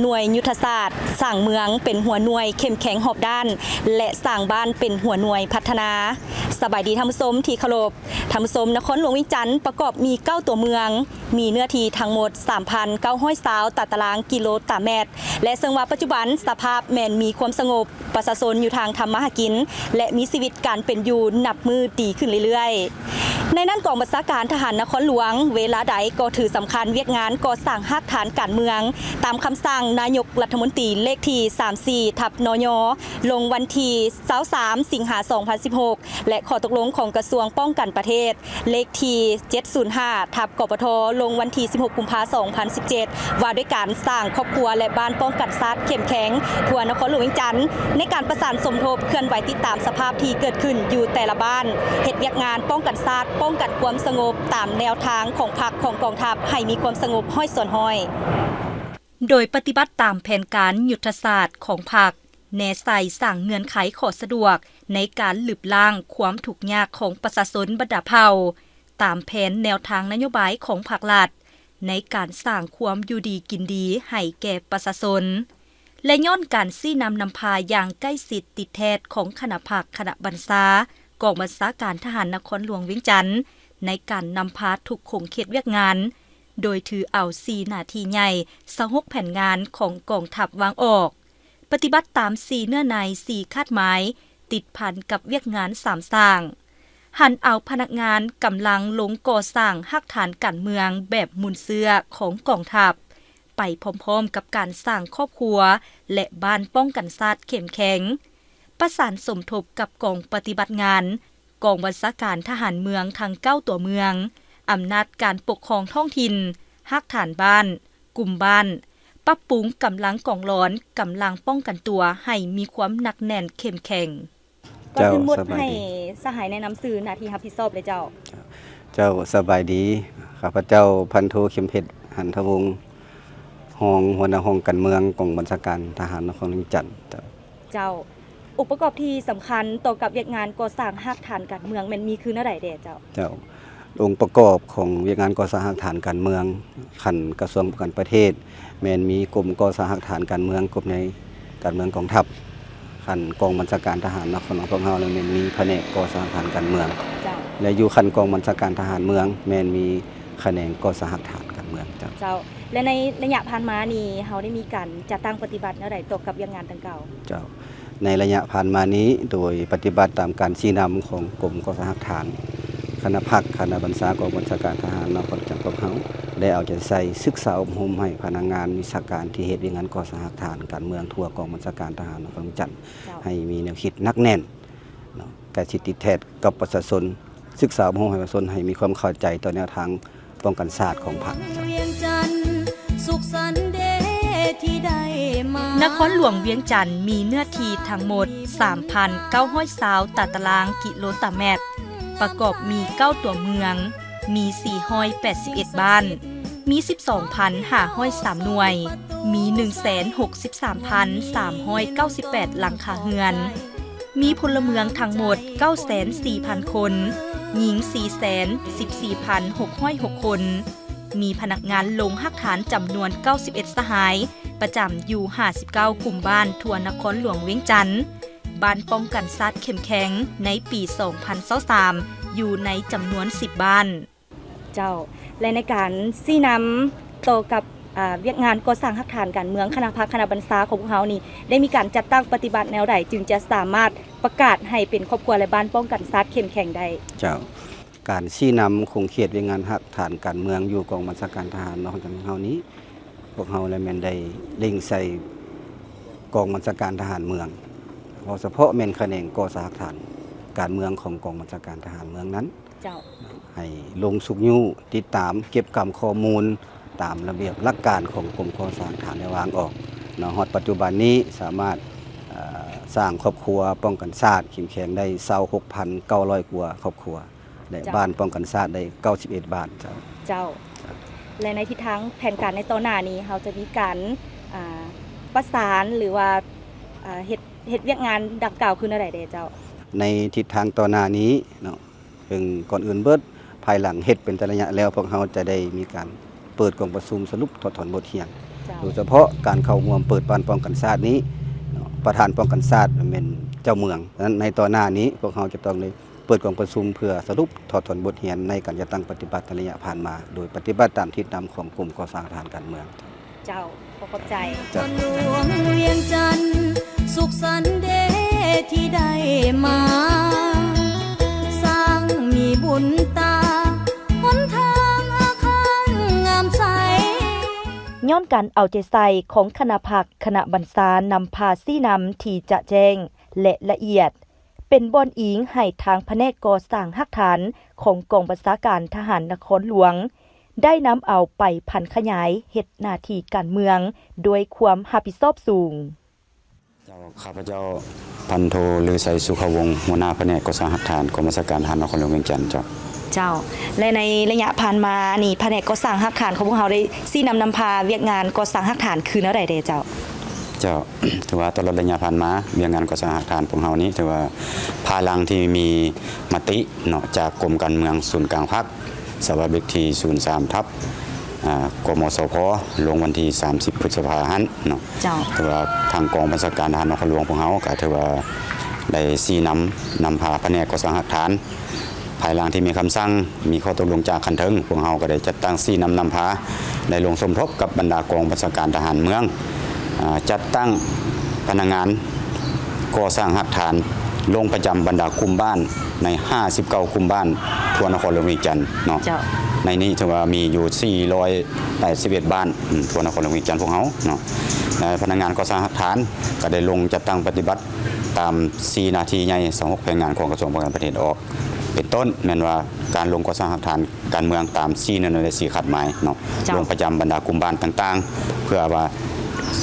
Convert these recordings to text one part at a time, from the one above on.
ໜ່ວຍຍຸດທະສາດສ້າງເມືອງເປັນຫົວໜ່ວຍເຂັ້ມແຂງຮອບດ້ານ ແລະ ສ້າງບ້ານເປັນຫົວໜ່ວຍພັດທະນາ. ສະບາຍດີທ່ານຜູ້ຊົມທີ່ເຄົາລົບ. ທ່ານຜູ້ຊົມ, ນະຄອນຫຼວງວຽງຈັນປະກອບມີເກົ້າຕົວເມືອງ, ມີເນື້ອທີ່ທັງໝົດສາມພັນເກົ້າຮ້ອຍຊາວຕາຕະລາງກິໂລຕາແມັດ ແລະ ເຊິ່ງວ່າປັດຈຸບັນສະພາບແມ່ນມີຄວາມສະຫງົບ, ປະຊາຊົນຢູ່ທາງທຳມາຫາກິນ ແລະ ມີຊີວິດການເປັນຢູ່ນັບມື້ດີຂຶ້ນເລື້ອຍໆ. ໃນນັ້ນ ກອງບັນຊາການທະຫານນະຄອນຫຼວງ ເວລາໃດກໍຖືສຳຄັນວຽກງານກໍ່ສ້າງຮາກຖານການເມືອງ ຕາມຄຳສັ່ງນາຍົກລັດຖະມົນຕີເລກທີສາມສີ່ທັບ ນຍ ລົງວັນທີຊາວສາມ ສິງຫາ ສອງພັນສິບຫົກ ແລະ ຂໍ້ຕົກລົງຂອງກະຊວງປ້ອງກັນປະເທດ ເລກທີເຈັດສູນຫ້າທັບ ກປທ ລົງວັນທີສິບຫົກ ກຸມພາ ສອງພັນສິບເຈັດ ວ່າດ້ວຍການສ້າງຄອບຄົວ ແລະ ບ້ານປ້ອງກັນຊາດເຂັ້ມແຂງທົ່ວນະຄອນຫຼວງວຽງຈັນ ໃນການປະສານສົມທົບເຄື່ອນໄຫວຕິດຕາມສະພາບທີ່ເກີດຂຶ້ນຢູ່ແຕ່ລະບ້ານ, ເຮັດວຽກງານປ້ອງກັນຊາດ, ປ້ອງກັນຄວາມສະຫງົບຕາມແນວທາງຂອງພັກ, ຂອງກອງທັບ ໃຫ້ມີຄວາມສະຫງົບຮ້ອຍສ່ວນຮ້ອຍ. ໂດຍປະຕິບັດຕາມແຜນການຍຸດທະສາດຂອງພັກ, ແນໃສ່ສ້າງເງື່ອນໄຂຂໍ້ສະດວກໃນການລຶບລ້າງຄວາມທຸກຍາກຂອງປະຊາຊົນບັນດາເຜົ່າ, ຕາມແຜນແນວທາງນະໂຍບາຍຂອງພັກລັດ ໃນການສ້າງຄວາມຢູ່ດີກິນດີໃຫ້ແກ່ປະຊາຊົນ ແລະ ຍ້ອນການຊີ້ນຳນຳພາຢ່າງໃກ້ຊິດຕິດແທດຂອງຄະນະພັກຄະນະບັນຊາກອງບັນຊາການທະຫານນະຄອນຫຼວງວຽງຈັນ ໃນການນຳພາທຸກຂົງເຂດວຽກງານ, ໂດຍຖືເອົາສີ່ໜ້າທີ່ໃຫຍ່ ຊາວຫົກແຜນງານຂອງກອງທັບວາງອອກ, ປະຕິບັດຕາມສີ່ເນື້ອໃນ ສີ່ຄາດໝາຍ ຕິດພັນກັບວຽກງານສາມສ້າງ, ຫັນເອົາພະນັກງານກຳລັງລົງກໍ່ສ້າງຮາກຖານການເມືອງແບບມູນເຊື້ອຂອງກອງທັບ ໄປພ້ອມໆກັບການສ້າງຄອບຄົວ ແລະ ບ້ານປ້ອງກັນຊາດເຂັ້ມແຂງ, ປະສານສົມທົບກັບກອງປະຕິບັດງານ ກອງບັນຊາການທະຫານເມືອງທັງເກົ້າຕົວເມືອງ, ອຳນາດການປົກຄອງທ້ອງຖິ່ນ, ຮາກຖານບ້ານ, ກຸ່ມບ້ານ, ປັບປຸງກຳລັງກອງຫຼອນ, ກຳລັງປ້ອງກັນຕົວໃຫ້ມີຄວາມໜັກແໜ້ນເຂັ້ມແຂງ. ກ່ອນ ເຈົ້າ ອື່ນໝົດ ສະບາຍດີ ໃຫ້ສະຫາຍແນະນຳຊື່ໜ້າທີ່ຮັບຜິດຊອບເລີຍເຈົ້າ. ເຈົ້າ ສະບາຍດີ. ຂ້າພະເຈົ້າ ພັນໂທ ເຂັມເພັດ ຫັນທະວົງ, ຮອງຫົວໜ້າຫ້ອງການເມືອງ ກອງບັນຊາການທະຫານນະຄອນຫຼວງວຽງຈັນ. ເຈົ້າ. ເຈົ້າ. ອົງປະກອບທີ່ສຳຄັນຕໍ່ກັບວຽກງານກໍ່ສ້າງຮາກຖານການເມືອງແມ່ນມີຄືແນວໃດແດ່ເຈົ້າ? ເຈົ້າ. ອົງປະກອບຂອງວຽກງານກໍ່ສ້າງຮາກຖານການເມືອງ ຂັ້ນກະຊວງປ້ອງກັນປະເທດ ແມ່ນມີກົມກໍ່ສ້າງຮາກຖານການເມືອງ, ກົມໃຫຍ່ການເມືອງກອງທັບ, ຂັ້ນກອງບັນຊາການທະຫານນະຄອນຫຼວງພວກເຮົາ ແລ້ວແມ່ນມີພະແນກກໍ່ສ້າງຮາກຖານການເມືອງ. ເຈົ້າ. ແລະ ຢູ່ຂັ້ນກອງບັນຊາການທະຫານເມືອງ ແມ່ນມີຂະແໜງກໍ່ສ້າງຮາກຖານການເມືອງ. ເຈົ້າ. ເຈົ້າ. ແລະ ໃນໄລຍະຜ່ານມານີ້ ເຮົາໄດ້ມີການຈັດຕັ້ງປະຕິບັດແນວໃດຕໍ່ກັບວຽກງານດັ່ງກ່າວ? ເຈົ້າ. ໃນໄລຍະຜ່ານມານີ້ ໂດຍປະຕິບັດຕາມການຊີ້ນຳຂອງກົມກໍ່ສ້າງຮາກຖານ, ຄະນະພັກຄະນະບັນຊາກອງບັນຊາການທະຫານນະຄອນຫຼວງວຽງຈັນພວກເຮົາ ໄດ້ເອົາໃຈໃສ່ສຶກສາອົບຮົມໃຫ້ພະນັກງານວິຊາການທີ່ເຮັດວຽກງານກໍ່ສ້າງຮາກຖານການເມືອງທົ່ວກອງບັນຊາການທະຫານນະຄອນຫຼວງວຽງຈັນ ເຈົ້າ. ໃຫ້ມີແນວຄິດໜັກແໜ້ນເນາະ, ໃກ້ຊິດຕິດແທດກັບປະຊາຊົນ, ສຶກສາອົບຮົມໃຫ້ປະຊາຊົນໃຫ້ມີຄວາມເຂົ້າໃຈຕໍ່ແນວທາງ ປ້ອງກັນຊາດຂອງພັກ. ນະຄອນຫຼວງວຽງຈັນມີເນື້ອທີ່ທັງໝົດສາມພັນເກົ້າຮ້ອຍຊາວຕາຕະລາງກິໂລຕາແມັດ, ປະກອບມີເກົ້າຕົວເມືອງ, ມີສີ່ຮ້ອຍແປດສິບເອັດບ້ານ, ມີສິບສອງພັນຫ້າຮ້ອຍສາມໜ່ວຍ, ມີໜຶ່ງແສນຫົກສິບສາມພັນສາມຮ້ອຍເກົ້າສິບແປດຫຼັງຄາເຮືອນ. ມີພົນລະເມືອງທັງໝົດເກົ້າແສນສີ່ພັນຄົນ, ຍິງສີ່ແສນສິບສີ່ພັນຫົກຮ້ອຍຫົກຄົນ, ມີພະນັກງານລົງຮາກຖານຈຳນວນເກົ້າສິບເອັດສະຫາຍ, ປະຈຳຢູ່ຫ້າສິບເກົ້າກຸ່ມບ້ານທົ່ວນະຄອນຫຼວງວຽງຈັນ, ບ້ານປ້ອງກັນຊາດເຂັ້ມແຂງໃນປີສອງພັນຊາວສາມ ຢູ່ໃນຈຳນວນສິບບ້ານ. ເຈົ້າ. ແລະ ໃນການຊີ້ນຳຕໍ່ກັບ ອາ ວຽກງານກໍ່ສ້າງຮາກຖານການເມືອງ ຄະນະພັກຄະນະບັນຊາຂອງພວກເຮົານີ້ ໄດ້ມີການຈັດຕັ້ງປະຕິບັດແນວໃດ ຈຶ່ງຈະສາມາດປະກາດໃຫ້ເປັນຄອບຄົວ ແລະ ບ້ານປ້ອງກັນຊາດເຂັ້ມແຂງໄດ້? ເຈົ້າ. ການຊີ້ນຳຂົງເຂດວຽກງານຮາກຖານການເມືອງຢູ່ກອງບັນຊາການທະຫານນະຄອນຫຼວງວຽງຈັນຂອງເຮົານີ້ ພວກເຮົາລະແມ່ນໄດ້ເລັ່ງໃສ່ກອງບັນຊາການທະຫານເມືອງ ເວົ້າສະເພາະແມ່ນຂະແໜງກໍ່ສ້າງຮາກຖານການເມືອງຂອງກອງບັນຊາການທະຫານເມືອງນັ້ນ. ເຈົ້າ. ໃຫ້ລົງຊຸກຍູ້ຕິດຕາມເກັບກຳຂໍ້ມູນຕາມລະບຽບຫຼັກການຂອງກົມກໍ່ສ້າງຮາກຖານໄດ້ວາງອອກເນາະ. ຮອດປັດຈຸບັນນີ້ສາມາດ ເອີ ສ້າງຄອບຄົວປ້ອງກັນຊາດເຂັ້ມແຂງໄດ້ຊາວຫົກພັນເກົ້າຮ້ອຍກວ່າຄອບຄົວ ແລະ ເຈົ້າ. ບ້ານປ້ອງກັນຊາດໄດ້ເກົ້າສິບເອັດບ້ານ. ເຈົ້າ. ເຈົ້າ. ແລະ ໃນທິດທາງແຜນການໃນຕໍ່ໜ້ານີ້ ເຮົາຈະມີການ ອາ ປະສານ ຫຼືວ່າ ອາ ເຮັດ ເຮັດວຽກງານດັ່ງກ່າວຄືແນວໃດແດ່ເຈົ້າ? ໃນທິດທາງຕໍ່ໜ້ານີ້ເນາະ ເຊິ່ງກ່ອນອື່ນເບິດ ພາຍຫຼັງເຮັດເປັນແຕ່ລະໄລຍະແລ້ວ ພວກເຮົາຈະໄດ້ມີການເປີດກອງປະຊຸມສະຫຼຸບຖອດຖອນບົດຮຽນ. ເຈົ້າ. ໂດຍສະເພາະການເຂົ້າຮ່ວມເປີດບ້ານປ້ອງກັນຊາດນີ້ເນາະ ປະທານປ້ອງກັນຊາດແມ່ນເຈົ້າເມືອງ. ສະນັ້ນໃນຕໍ່ໜ້ານີ້ ພວກເຮົາຈະຕ້ອງໄດ້ເປີດກອງປະຊຸມເພື່ອສະຫຼຸບຖອດຖອນບົດຮຽນໃນການຈັດຕັ້ງປະຕິບັດໃນໄລຍະຜ່ານມາ ໂດຍປະຕິບັດຕາມທິດນຳຂອງກົມກໍ່ສ້າງຮາກຖານການເມືອງ. ເຈົ້າ ຂໍຂອບໃຈ. ເຈົ້າ. ນະຄອນຫຼວງວຽງຈັນ ສຸກສັນເດທີ່ໄດ້ມາ ສ້າງມີບຸນຕາ ຫົນທາງອາຄານງາມໃສ. ຍ້ອນການເອົາໃຈໃສ່ຂອງຄະນະພັກ, ຄະນະບັນຊານຳພາຊີ້ນຳທີ່ຈະແຈ້ງ ແລະ ລະອຽດ ເປັນບ່ອນອີງໃຫ້ທາງພະແນກກໍ່ສ້າງຮາກຖານຂອງກອງບັນຊາການທະຫານນະຄອນຫຼວງ ໄດ້ນຳເອົາໄປຜັນຂະຫຍາຍເຮັດໜ້າທີ່ການເມືອງດ້ວຍຄວາມຮັບຜິດຊອບສູງ. ເຈົ້າ ຂ້າພະເຈົ້າ ພັນໂທ ລືໄຊ ສຸຂະວົງ ຫົວໜ້າພະແນກກໍ່ສ້າງຮາກຖານ ກອງບັນຊາການທະຫານນະຄອນຫຼວງວຽງຈັນ. ເຈົ້າ. ເຈົ້າ ແລະ ໃນໄລຍະຜ່ານມານີ້ ພະແນກກໍ່ສ້າງຮາກຖານຂອງພວກເຮົາໄດ້ຊີ້ນຳນຳພາວຽກງານກໍ່ສ້າງຮາກຖານຄືແນວໃດແດ່ເຈົ້າ? ເຈົ້າ ຖືວ່າຕະຫຼອດໄລຍະຜ່ານມາ ວຽກງານກໍ່ສ້າງຮາກຖານພວກເຮົານີ້ ຖືວ່າພາຍຫຼັງທີ່ມີມະຕິເນາະ ຈາກກົມການເມືອງສູນກາງພັກ ສະບັບເລກທີສູນສາມ ທັບ ອາ ກມສພ ລົງວັນທີສາມສິບ ພຶດສະພາຫັ້ນເນາະ. ເຈົ້າ. ຖືວ່າທາງກອງບັນຊາການທະຫານນະຄອນຫຼວງພວກເຮົາ ກໍຖືວ່າໄດ້ຊີ້ນຳນຳພາພະແນກກໍ່ສ້າງຮາກຖານ ພາຍຫຼັງທີ່ມີຄຳສັ່ງ ມີຂໍ້ຕົກລົງຈາກຂັ້ນເທິງ ພວກເຮົາກໍໄດ້ຈັດຕັ້ງຊີ້ນຳນຳພາ ໄດ້ລົງສົມທົບກັບບັນດາກອງບັນຊາການທະຫານເມືອງ ອາ ຈັດຕັ້ງພະນັກງານກໍ່ສ້າງຮາກຖານ ລົງປະຈຳບັນດາກຸ່ມບ້ານໃນຫ້າສິບເກົ້າກຸ່ມບ້ານທົ່ວນະຄອນຫຼວງວຽງຈັນເນາະ. ເຈົ້າ. ໃນນີ້ຖືວ່າມີຢູ່ສີ່ຮ້ອຍແປດສິບເອັດບ້ານ ອືມ ທົ່ວນະຄອນຫຼວງວຽງຈັນພວກເຮົາເນາະ ແລະ ພະນັກງານກໍ່ສ້າງຮາກຖານກໍໄດ້ລົງຈັດຕັ້ງປະຕິບັດຕາມສີ່ໜ້າທີ່ໃຫຍ່ ຊາວຫົກແຜນງານຂອງກະຊວງປ້ອງກັນປະເທດອອກ ເປັນຕົ້ນແມ່ນວ່າການລົງກໍ່ສ້າງຮາກຖານ ການເມືອງຕາມສີ່ເນື້ອໃນ ແລະ ສີ່ຄາດໝາຍເນາະ. ເຈົ້າ. ລົງປະຈຳບັນດາກຸ່ມບ້ານຕ່າງໆ ເພື່ອວ່າ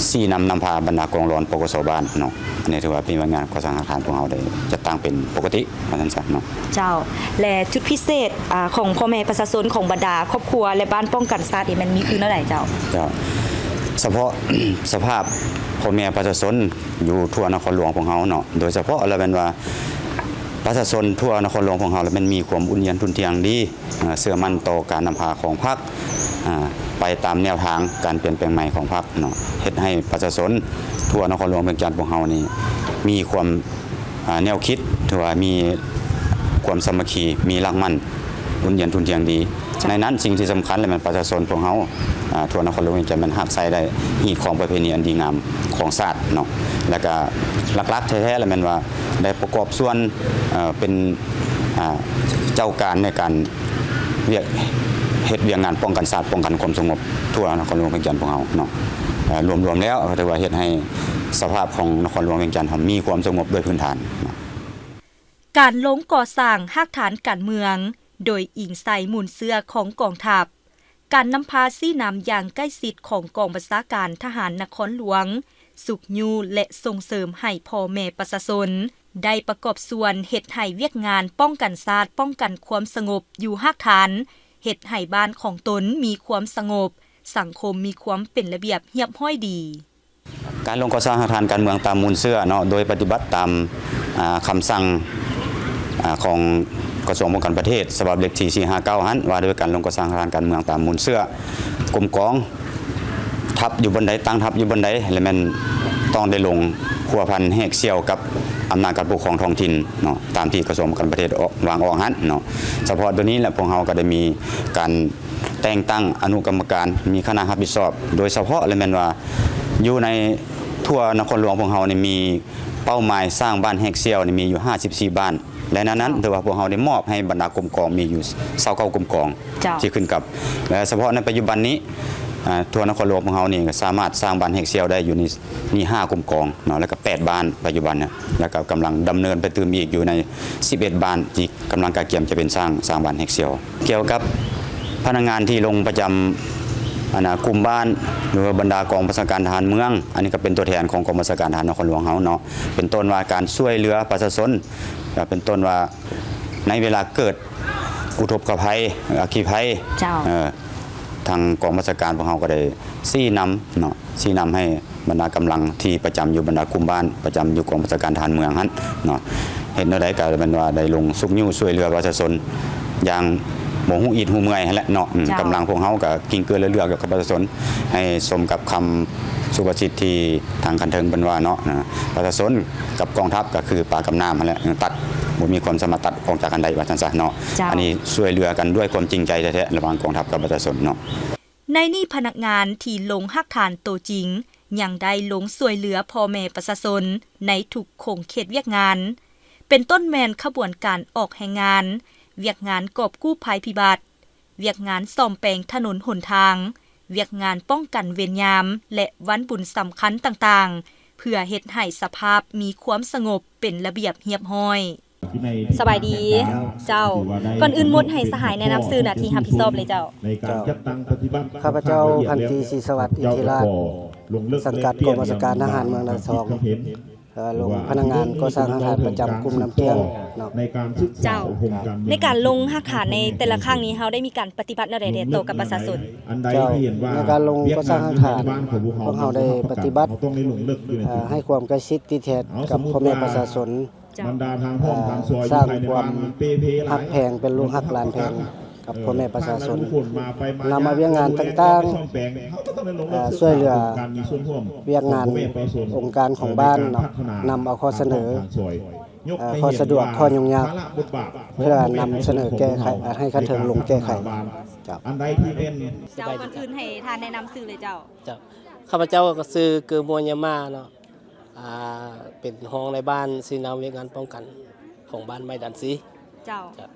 ຊີ້ນຳນຳພາບັນດາກອງຫຼອນ ປກສ ບ້ານເນາະ. ອັນນີ້ຖືວ່າເປັນວຽກງານກໍ່ສ້າງຮາກຖານພວກເຮົາໄດ້ຈັດຕັ້ງເປັນປົກກະຕິວ່າຊັ້ນຊະເນາະ. ເຈົ້າ. ແລະ ຈຸດພິເສດ ອາ ຂອງພໍ່ແມ່ປະຊາຊົນຂອງບັນດາຄອບຄົວ ແລະ ບ້ານປ້ອງກັນຊາດນີ້ແມ່ນມີຄືແນວໃດເຈົ້າ? ເຈົ້າ. ສະເພາະ ສະພາບພໍ່ແມ່ປະຊາຊົນຢູ່ທົ່ວນະຄອນຫຼວງພວກເຮົາເນາະ ໂດຍສະເພາະລະແມ່ນວ່າປະຊາຊົນທົ່ວນະຄອນຫຼວງພວກເຮົາລະແມ່ນມີຄວາມອຸ່ນຢຽນທຸ່ນທ່ຽງດີ ເຊື່ອໝັ້ນຕໍ່ການນຳພາຂອງພັກ ອາ ໄປຕາມແນວທາງການປ່ຽນແປງໃໝ່ຂອງພັກເນາະ ເຮັດໃຫ້ປະຊາຊົນທົ່ວນະຄອນຫຼວງວຽງຈັນພວກເຮົານີ້ມີຄວາມ ອາ ແນວຄິດ ຖືວ່າມີຄວາມສາມັກຄີ ມີຫຼັກໝັ້ນ ອຸ່ນຢຽນທຸ່ນທ່ຽງດີ. ເຈົ້າ. ໃນນັ້ນສິ່ງທີ່ສຳຄັນລະແມ່ນປະຊາຊົນພວກເຮົາ ອາ ທົ່ວນະຄອນຫຼວງວຽງຈັນແມ່ນຮັກໃຊ້ໄດ້ຮີດຄອງປະເພນີອັນດີງາມຂອງຊາດເນາະ ແລະກະຫຼັກໆແທ້ໆລະແມ່ນວ່າໄດ້ປະກອບສ່ວນ ເອີ ເປັນ ອາ ເຈົ້າການໃນການ ວຽກ ເຮັດວຽກງານປ້ອງກັນຊາດ ປ້ອງກັນຄວາມສະຫງົບທົ່ວນະຄອນຫຼວງວຽງຈັນພວກເຮົາເນາະ. ເອີ ລວມໆແລ້ວກໍຖືວ່າເຮັດໃຫ້ສະພາບຂອງນະຄອນຫຼວງວຽງຈັນເຮົາມີຄວາມສະຫງົບໂດຍພື້ນຖານເນາະ. ການລົງກໍ່ສ້າງຮາກຖານການເມືອງ ໂດຍອີງໃສ່ມູນເຊື້ອຂອງກອງທັບ, ການນຳພາຊີ້ນຳຢ່າງໃກ້ຊິດຂອງກອງບັນຊາການທະຫານນະຄອນຫຼວງ ຊຸກຍູ້ ແລະ ສົ່ງເສີມໃຫ້ພໍ່ແມ່ປະຊາຊົນໄດ້ປະກອບສ່ວນເຮັດໃຫ້ວຽກງານປ້ອງກັນຊາດ ປ້ອງກັນຄວາມສະຫງົບຢູ່ຮາກຖານ, ເຮັດໃຫ້ບ້ານຂອງຕົນມີຄວາມສະຫງົບ, ສັງຄົມມີຄວາມເປັນລະບຽບຮຽບຮ້ອຍດີ. ການລົງກໍ່ສ້າງຮາກຖານການເມືອງຕາມມູນເຊື້ອເນາະ ໂດຍປະຕິບັດຕາມ ອາ ຄຳສັ່ງ ອາ ຂອງກະຊວງປ້ອງກັນປະເທດ ສະບັບເລກທີສີ່ຫ້າເກົ້າຫັ້ນ ວ່າດ້ວຍການລົງກໍ່ສ້າງຮາກຖານການເມືອງຕາມມູນເຊື້ອ ກົມກອງ ທັບຢູ່ບ່ອນໃດ ຕັ້ງທັບຢູ່ບ່ອນໃດ ແລະ ແມ່ນຕ້ອງໄດ້ລົງພົວພັນແຫກສ່ຽວກັບອຳນາດການປົກຄອງທ້ອງຖິ່ນເນາະ ຕາມທີ່ກະຊວງປ້ອງກັນປະເທດອອກ ວາງອອກຫັ້ນເນາະ. ສະເພາະໂດຍນີ້ແຫຼະ ພວກເຮົາກໍໄດ້ມີການແຕ່ງຕັ້ງອະນຸກຳມະການ ມີຄະນະຮັບຜິດຊອບ ໂດຍສະເພາະລະແມ່ນວ່າຢູ່ໃນທົ່ວນະຄອນຫຼວງພວກເຮົານີ້ມີເປົ້າໝາຍສ້າງບ້ານແຫກສ່ຽວນີ້ມີຢູ່ຫ້າສິບສີ່ບ້ານ ແລະ ໃນນັ້ນ ເຈົ້າ ຖືວ່າພວກເຮົາໄດ້ມອບໃຫ້ບັນດາກົມກອງມີຢູ່ຊາວເກົ້າກົມກອງ ເຈົ້າ ທີ່ຂຶ້ນກັບ ແລະ ສະເພາະໃນປັດຈຸບັນນີ້ ອາ ທົ່ວນະຄອນຫຼວງພວກເຮົານີ້ກໍສາມາດສ້າງບ້ານແຫກສ່ຽວໄດ້ຢູ່ໃນ ມີຫ້າກົມກອງເນາະ ແລ້ວກໍແປດບ້ານປັດຈຸບັນນະ ແລ້ວກໍກຳລັງດຳເນີນໄປຕື່ມອີກຢູ່ໃນສິບເອັດບ້ານ ທີ່ກຳລັງກະກຽມຈະເປັນສ້າງ ສ້າງບ້ານແຫກສ່ຽວ. ກ່ຽວກັບພະນັກງານທີ່ລົງປະຈຳ ອັນນະ ກຸ່ມບ້ານ ຫຼືວ່າບັນດາກອງບັນຊາການທະຫານເມືອງ ອັນນີ້ກໍເປັນຕົວແທນຂອງກອງບັນຊາການທະຫານນະຄອນຫຼວງເຮົາເນາະ ເປັນຕົ້ນວ່າການຊ່ວຍເຫຼືອປະຊາຊົນ ເປັນຕົ້ນວ່າໃນເວລາເກີດ ອຸທົກກະໄພ ອັກຄີໄພ ເຈົ້າ ເອີ ທາງກອງບັນຊາການພວກເຮົາກໍໄດ້ຊີ້ນຳເນາະ ຊີ້ນຳໃຫ້ບັນດາກຳລັງທີ່ປະຈຳຢູ່ບັນດາກຸ່ມບ້ານ ປະຈຳຢູ່ກອງບັນຊາການທະຫານເມືອງຫັ້ນເນາະ ເຮັດແນວໃດກໍແມ່ນວ່າໄດ້ລົງຊຸກຍູ້ຊ່ວຍເຫຼືອປະຊາຊົນຢ່າງ ຮູ້ອິດຮູ້ເມື່ອຍຫັ້ນແຫຼະເນາະ. ອືມ ເຈົ້າ ກຳລັງພວກເຮົາກໍກິ້ງເກີ້ເລື້ອຍໆກັບປະຊາຊົນ ໃຫ້ສົມກັບຄຳສຸພາສິດທີ່ທາງຂັ້ນເທິງເພິ່ນວ່າເນາະ, ປະຊາຊົນກັບກອງທັບກໍຄືປາກັບນ້ຳຫັ້ນແຫຼະ, ຕັດ ບໍ່ມີຄວາມສາມາດຕັດອອກຈາກກັນໄດ້ ວ່າຊັ້ນຊະເນາະ. ເຈົ້າ ອັນນີ້ຊ່ວຍເຫຼືອກັນດ້ວຍຄວາມຈິງໃຈແທ້ໆ ລະຫວ່າງກອງທັບກັບປະຊາຊົນເນາະ. ໃນນີ້ພະນັກງານທີ່ລົງຮາກຖານໂຕຈິງ ຍັງໄດ້ລົງຊ່ວຍເຫຼືອພໍ່ແມ່ປະຊາຊົນໃນທຸກຂົງເຂດວຽກງານ ເປັນຕົ້ນແມ່ນຂະບວນການອອກແຮງງານ, ວຽກງານກອບກູ້ໄພພິບັດ, ວຽກງານສ້ອມແປງຖະໜົນຫົນທາງ, ວຽກງານປ້ອງກັນເວນຍາມ ແລະ ວັນບຸນສຳຄັນຕ່າງໆ ເພື່ອເຮັດໃຫ້ສະພາບມີຄວາມສະຫງົບເປັນລະບຽບຮຽບຮ້ອຍ. ສະບາຍດີເຈົ້າ. ກ່ອນອື່ນໝົດໃຫ້ສະຫາຍແນະນຳຊື່ໜ້າທີ່ຮັບຜິດຊອບເລີຍເຈົ້າ. ເຈົ້າ. ຂ້າພະເຈົ້າ ພັນຕີ ສີສະຫວັດ ອິນທິລາດ ສັງກັດກອງບັນຊາການທະຫານເມືອງດານສອງ ເອີ ລົງພະນັກງານກໍ່ສ້າງຮາກຖານປະຈຳກຸ່ມນ້ຳກ້ຽງເນາະ. ເຈົ້າ. ໃນການລົງຮາກຖານໃນແຕ່ລະຄັ້ງນີ້ ເຮົາໄດ້ມີການປະຕິບັດແນວໃດແດ່ຕໍ່ກັບປະຊາຊົນ? ເຈົ້າ. ໃນການລົງກໍ່ສ້າງຮາກຖານ ພວກເຮົາໄດ້ປະຕິບັດ ເອີ ໃຫ້ຄວາມໃກ້ຊິດຕິດແທດກັບພໍ່ແມ່ປະຊາຊົນ. ເຈົ້າ. ເອີ ສ້າງຄວາມຮັກແພງ ເປັນລູກຮັກຫຼານແພງກັບພໍ່ແມ່ປະຊາຊົນ, ນຳເອົາວຽກງານຕ່າງໆ ເອີ ຊ່ວຍເຫຼືອວຽກງານອົງການຂອງບ້ານເນາະ, ນຳເອົາຂໍ້ສະເໜີ ເອີ ຂໍ້ສະດວກ ຂໍ້ຫຍຸ້ງຍາກ ເພື່ອນຳສະເໜີແກ້ໄຂ ໃຫ້ຂັ້ນເທິງລົງແກ້ໄຂ. ເຈົ້າ. ເຈົ້າ. ກ່ອນອື່ນໃຫ້ທ່ານແນະນຳຊື່ເລີຍເຈົ້າ. ເຈົ້າ. ຂ້າພະເຈົ້າກໍຊື່ ເກີ່ມວຍຍາມາເນາະ. ອ່າ ເປັນຮອງນາຍບ້ານຊີ້ນຳວຽກງານປ້ອງກັນຂອງບ້ານໄມ້ດານຊີ. ເຈົ້າ. ເຈົ້າ.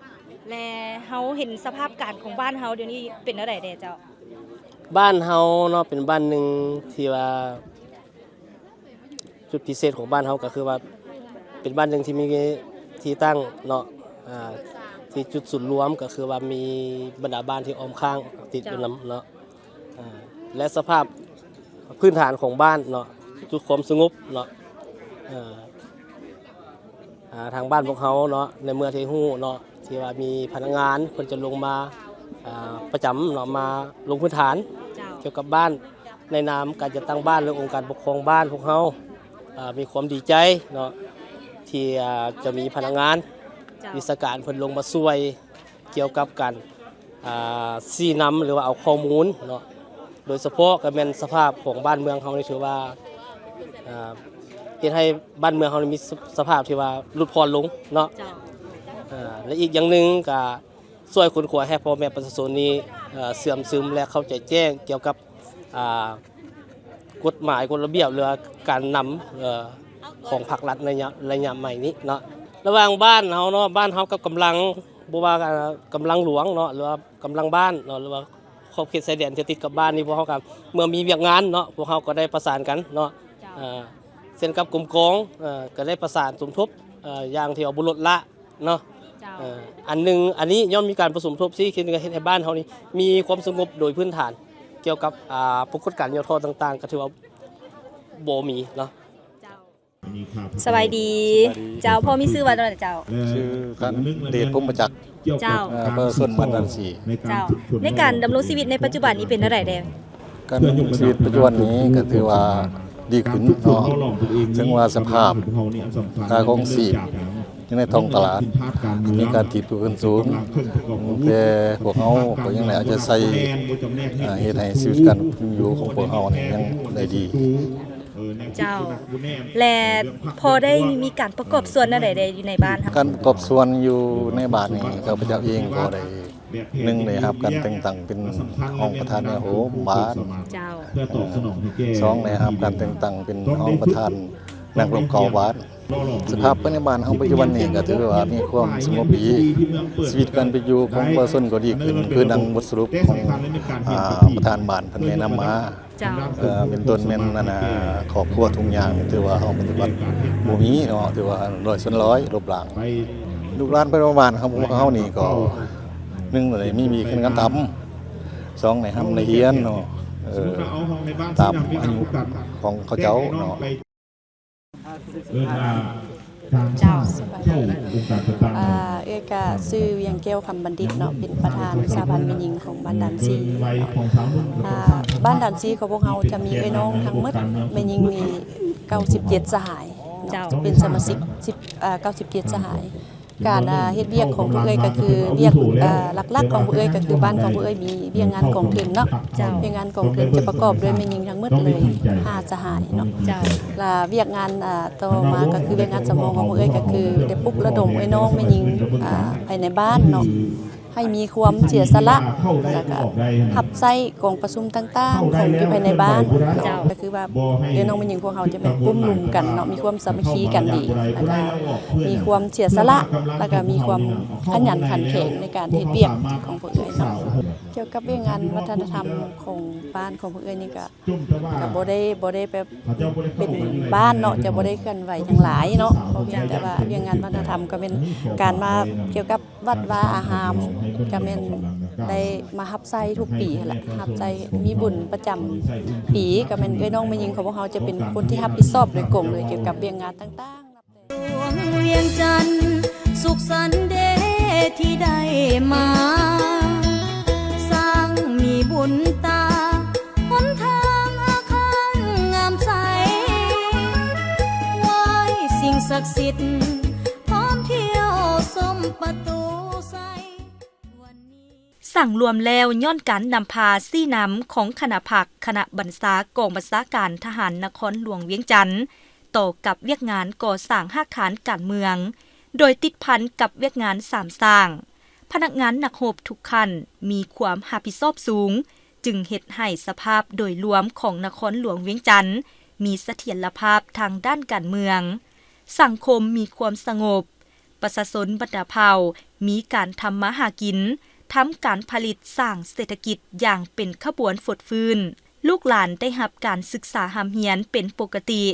ແລະ ເຮົາເຫັນສະພາບການຂອງບ້ານເຮົາດຽວນີ້ເປັນແນວໃດແດ່ເຈົ້າ? ບ້ານເຮົາເນາະ ເປັນບ້ານໜຶ່ງທີ່ວ່າ ຈຸດພິເສດຂອງບ້ານເຮົາກໍຄືວ່າ ເປັນບ້ານໜຶ່ງທີ່ມີທີ່ຕັ້ງເນາະ ອ່າ ທີ່ຈຸດສູນລວມກໍຄືວ່າມີບັນດາບ້ານທີ່ອ້ອມຂ້າງຕິດຢູ່ນຳເນາະ. ເຈົ້າ. ອ່າ ແລະ ສະພາບພື້ນຖານຂອງບ້ານເນາະ ຈຸດຄວາມສະຫງົບເນາະ ເອີ ອ່າ ທາງບ້ານພວກເຮົາເນາະ ໃນເມື່ອທີ່ຮູ້ເນາະ ທີ່ວ່າມີພະນັກງານເພິ່ນຈະລົງມາ ອ່າ ປະຈຳເນາະ ມາລົງພື້ນຖານ. ເຈົ້າ. ກ່ຽວກັບບ້ານ ໃນນາມການຈັດຕັ້ງບ້ານ ແລະ ອົງການປົກຄອງບ້ານພວກເຮົາ ອ່າ ມີຄວາມດີໃຈເນາະ ທີ່ ອ່າ ຈະມີພະນັກງານ ເຈົ້າ ວິຊາການເພິ່ນລົງມາຊ່ວຍ ກ່ຽວກັບການ ອ່າ ຊີ້ນຳ ຫຼືວ່າເອົາຂໍ້ມູນເນາະ, ໂດຍສະເພາະກໍແມ່ນສະພາບຂອງບ້ານເມືອງເຮົານີ້ ຖືວ່າ ອ່າ ເຮັດໃຫ້ບ້ານເມືອງເຮົານີ້ມີສະ ສະພາບທີ່ວ່າຫຼຸດຜ່ອນລົງເນາະ. ເຈົ້າ. ອ່າ ແລະ ອີກຢ່າງໜຶ່ງກໍຊ່ວຍຄົ້ນຄວ້າໃຫ້ພໍ່ແມ່ປະຊາຊົນນີ້ ເອີ ເຊື່ອມຊຶມ ແລະ ເຂົ້າໃຈແຈ້ງກ່ຽວກັບ ອ່າ ກົດໝາຍ ກົດລະບຽບ ຫຼືວ່າການນຳ ເອີ ຂອງພັກລັດໃນໄລຍະ ໄລຍະໃໝ່ນີ້ເນາະ. ລະຫວ່າງບ້ານເຮົາເນາະ ບ້ານເຮົາກັບກຳລັງ ບໍ່ວ່າ ເອີ ກຳລັງຫຼວງເນາະ ຫຼືວ່າກຳລັງບ້ານເນາະ ຫຼືວ່າຂອບເຂດຊາຍແດນທີ່ຕິດກັບບ້ານນີ້ ພວກເຮົາກໍເມື່ອມີວຽກງານເນາະ ພວກເຮົາກໍໄດ້ປະສານກັນເນາະ. ເຈົ້າ. ເອີ ເຊັ່ນກັບກົມກອງ ເອີ ກໍໄດ້ປະສານສົມທົບ ເອີ ຢ່າງທີ່ວ່າບໍ່ລົດລະ ເນາະ. ເຈົ້າ. ເອີ ອັນໜຶ່ງ ອັນນີ້ຍ່ອມມີການປະສົມທົບຊີ້ ຄືເຮັດໃຫ້ບ້ານເຮົານີ້ມີຄວາມສະຫງົບໂດຍພື້ນຖານ ກ່ຽວກັບ ອ່າ ປາກົດການຫຍໍ້ທໍ້ຕ່າງໆ ກໍຖືວ່າບໍ່ມີເນາະ. ເຈົ້າ. ສະບາຍດີ. ສະບາຍດີ. ເຈົ້າ ພໍ່ມີຊື່ວ່າຈັ່ງໃດເຈົ້າ? ຊື່ ເດດ ພົມມະຈັກ. ເຈົ້າ. ເອີ ປະຊາຊົນບ້ານດານຊີ. ເຈົ້າ. ໃນການດຳລົງຊີວິດໃນປັດຈຸບັນນີ້ເປັນແນວໃດແດ່? ການດຳລົງຊີວິດປັດຈຸບັນນີ້ກໍຖືວ່າດີຂຶ້ນເນາະ, ເຖິງວ່າສະພາບຄ່າຄອງຊີບຢູ່ໃນທ້ອງຕະຫຼາດມີການຖີບຕົວຂຶ້ນສູງ, ແຕ່ພວກເຮົາກໍຍັງໄດ້ເອົາໃຈໃສ່ ເຮັດໃຫ້ຊີວິດການເປັນຢູ່ຂອງພວກເຮົານີ້ຍັງໄດ້ດີ. ເຈົ້າ. ແລະ ພໍໄດ້ມີການປະກອບສ່ວນແນວໃດແດ່ຢູ່ໃນບ້ານເຮົາ? ການປະກອບສ່ວນຢູ່ໃນບ້ານນີ້ ຂ້າພະເຈົ້າເອງກໍໄດ້ ໜຶ່ງ ໄດ້ຮັບການແຕ່ງຕັ້ງເປັນຮອງປະທານແນວໂຮມບ້ານ. ເຈົ້າ. ສອງ ໄດ້ຮັບການແຕ່ງຕັ້ງເປັນຮອງປະທານນັກລົບເກົ່າບ້ານ. ສະພາບໃນບ້ານເຮົາປັດຈຸບັນນີ້ກໍຖືວ່າມີຄວາມສະຫງົບດີ, ຊີວິດການເປັນຢູ່ຂອງປະຊາຊົນກໍດີຂຶ້ນ ຄືດັ່ງບົດສະຫຼຸບຂອງ ອ່າ ປະທານບ້ານເພິ່ນແນະນຳມາ. ເຈົ້າ. ເອີ ເປັນຕົ້ນແມ່ນ ອັນນ່າ ຄອບຄົວທຸກຢ່າງ ຖືວ່າເຮົາປະຕິບັດບໍ່ມີເນາະ, ຖືວ່າຮ້ອຍສ່ວນຮ້ອຍລົບລ້າງ. ລູກຫຼານພາຍໃນບ້ານຂອງພວກເຮົານີ້ກໍ ໜຶ່ງ ໄດ້ມີວຽກເຮັດງານທຳ, ສອງ ໄດ້ຮ່ຳໄດ້ຮຽນເນາະ ເອີ ຕາມອາຍຸຂອງເຂົາເຈົ້າເນາະ. ເຈົ້າ. ສະບາຍດີ. ເອື້ອຍກະຊື່ ວຽງແກ້ວ ຄຳບັນດິດເນາະ, ເປັນປະທານສະຫະພັນແມ່ຍິງຂອງບ້ານດານຊີ. ບ້ານດານຊີຂອງພວກເຮົາຈະມີເອື້ອຍນ້ອງທັງໝົດແມ່ຍິງນີ້ເກົ້າສິບເຈັດສະຫາຍເນາະ, ເປັນສະມາຊິກສິບ ເກົ້າສິບເຈັດສະຫາຍ. ການ ອ່າ ເຮັດວຽກຂອງພວກເອື້ອຍກໍຄືວຽກ ອ່າ ຫຼັກໆຂອງພວກເອື້ອຍກໍຄືບ້ານຂອງພວກເອື້ອຍມີວຽກງານກອງທຶນເນາະ. ເຈົ້າ. ວຽກງານກອງທຶນຈະປະກອບດ້ວຍແມ່ຍິງທັງໝົດເລີຍ ຫ້າສະຫາຍເນາະ. ເຈົ້າ. ລະວຽກງານ ອ່າ ຕໍ່ມາກໍຄືວຽກງານສຳຮອງຂອງພວກເອື້ອຍກໍຄືໄດ້ປຸກລະດົມເອື້ອຍນ້ອງແມ່ຍິງ ອ່າ ພາຍໃນບ້ານເນາະ ໃຫ້ມີຄວາມເສຍສະຫຼະ ແລ້ວກໍຮັບໃຊ້ກອງປະຊຸມຕ່າງໆຂອງຢູ່ພາຍໃນບ້ານເນາະ. ເຈົ້າ. ກໍຄືວ່າເອື້ອຍນ້ອງແມ່ຍິງພວກເຮົາຈະແມ່ນກຸ່ມລຸມກັນເນາະ ມີຄວາມສາມັກຄີກັນດີ ແລ້ວກໍມີຄວາມເສຍສະຫຼະ ແລ້ວກໍມີຄວາມຂະຫຍັນຂັນແຂງໃນການເຮັດວຽກຂອງພວກເອື້ອຍເນາະ. ກ່ຽວກັບວຽກງານວັດທະນະທຳຂອງບ້ານຂອງພວກເອື້ອຍນີ້ກໍ ກໍບໍ່ໄດ້ ບໍ່ໄດ້ແບບເປັນບ້ານເນາະ ຈະບໍ່ໄດ້ເຄື່ອນໄຫວຫຍັງຫຼາຍເນາະ ເພາະພຽງແຕ່ວ່າວຽກງານວັດທະນະທຳກໍແມ່ນການມາກ່ຽວກັບວັດວາອາຮາມ ກໍແມ່ນໄດ້ມາຮັບໃຊ້ທຸກປີຫັ້ນລະ ຮັບໃຊ້ມີບຸນປະຈຳປີ ກໍແມ່ນເອື້ອຍນ້ອງແມ່ຍິງຂອງພວກເຮົາຈະເປັນຄົນທີ່ຮັບຜິດຊອບໂດຍກົງເລີຍ ກ່ຽວກັບວຽກງານຕ່າງໆ. ຫຼວງວຽງຈັນ ສຸກສັນເດທີ່ໄດ້ມາ ສ້າງມີບຸນຕາ ຫົນທາງອາຄານງາມໃສ ໄຫວ້ສິ່ງສັກສິດ ພ້ອມທ່ຽວຊົມປະຕູໄຊ. ສັງລວມແລ້ວຍ້ອນການນຳພາຊີ້ນຳຂອງຄະນະພັກ, ຄະນະບັນຊາກອງບັນຊາການທະຫານນະຄອນຫຼວງວຽງຈັນ ຕໍ່ກັບວຽກງານກໍ່ສ້າງຮາກຖານການເມືອງ ໂດຍຕິດພັນກັບວຽກງານສາມສ້າງ, ພະນັກງານນັກຮົບທຸກຂັ້ນມີຄວາມຮັບຜິດຊອບສູງ, ຈຶ່ງເຮັດໃຫ້ສະພາບໂດຍລວມຂອງນະຄອນຫຼວງວຽງຈັນມີສະຖຽນລະພາບທາງດ້ານການເມືອງ, ສັງຄົມມີຄວາມສະຫງົບ, ປະຊາຊົນບັນດາເຜົ່າມີການທຳມາຫາກິນ, ທຳການຜະລິດ, ສ້າງເສດຖະກິດຢ່າງເປັນຂະບວນຟົດຟື້ນ, ລູກຫຼານໄດ້ຮັບການສຶກສາຮ່ຳຮຽນເປັນປົກກະຕິ,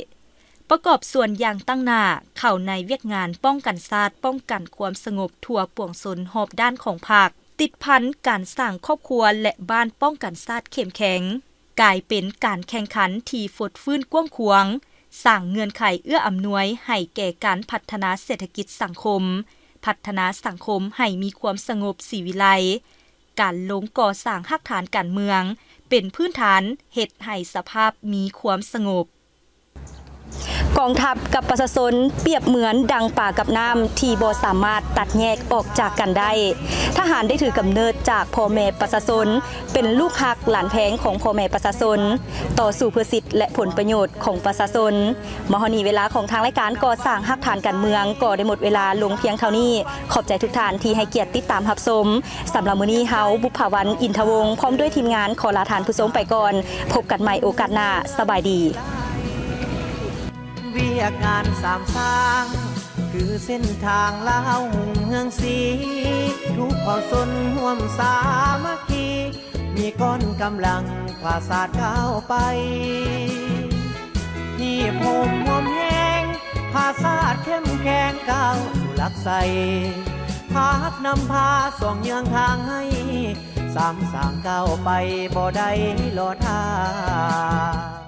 ປະກອບສ່ວນຢ່າງຕັ້ງໜ້າເຂົ້າໃນວຽກງານປ້ອງກັນຊາດ, ປ້ອງກັນຄວາມສະຫງົບທົ່ວປວງຊົນຮອບດ້ານຂອງພັກ, ຕິດພັນການສ້າງຄອບຄົວ ແລະ ບ້ານປ້ອງກັນຊາດເຂັ້ມແຂງ. ກາຍເປັນການແຂ່ງຂັນທີ່ຟົດຟື້ນກວ້າງຂວາງ, ສ້າງເງື່ອນໄຂເອື້ອອຳນວຍໃຫ້ແກ່ການພັດທະນາເສດຖະກິດສັງຄົມ, ພັດທະນາສັງຄົມໃຫ້ມີຄວາມສະຫງົບສີວິໄລ. ການລົງກໍ່ສ້າງຮາກຖານການເມືອງເປັນພື້ນຖານເຮັດໃຫ້ສະພາບມີຄວາມສະຫງົບ. ກອງທັບກັບປະຊາຊົນປຽບເໝືອນດັ່ງປາກັບນ້ຳທີ່ບໍ່ສາມາດຕັດແຍກອອກຈາກກັນໄດ້. ທະຫານໄດ້ຖືກຳເນີດຈາກພໍ່ແມ່ປະຊາຊົນ, ເປັນລູກຮັກຫຼານແພງຂອງພໍ່ແມ່ປະຊາຊົນ, ຕໍ່ສູ້ເພື່ອສິດ ແລະ ຜົນປະໂຫຍດຂອງປະຊາຊົນ. ມາຮອດນີ້ເວລາຂອງທາງລາຍການກໍ່ສ້າງຮາກຖານການເມືອງກໍໄດ້ໝົດເວລາລົງພຽງເທົ່ານີ້. ຂອບໃຈທຸກທ່ານທີ່ໃຫ້ກຽດຕິດຕາມຮັບຊົມ. ສຳລັບມື້ນີ້ເຮົາ ບຸບຜາວັນ ອິນທະວົງ ພ້ອມດ້ວຍທີມງານຂໍລາທ່ານຜູ້ຊົມໄປກ່ອນ. ພົບກັນໃໝ່ໂອກາດໜ້າ. ສະບາຍດີ. ວຽກງານສາມສ້າງ ຄືເສັ້ນທາງລາວຮຸ່ງເຮືອງສີ, ທຸກເຜົ່າຊົນຮ່ວມສາມັກຄີ, ມີກ້ອນກຳລັງພາສາດກ້າວໄປ, ຮີບໂຮມຮ່ວມແຮງ, ພາສາດເຂັ້ມແຂງ ກ້າວສູ່ຫຼັກໄຊ, ພັກນຳພາສ່ອງເຍືອງທາງໃຫ້, ສາມສ້າງກ້າວໄປບໍ່ໄດ້ລໍຖ້າ.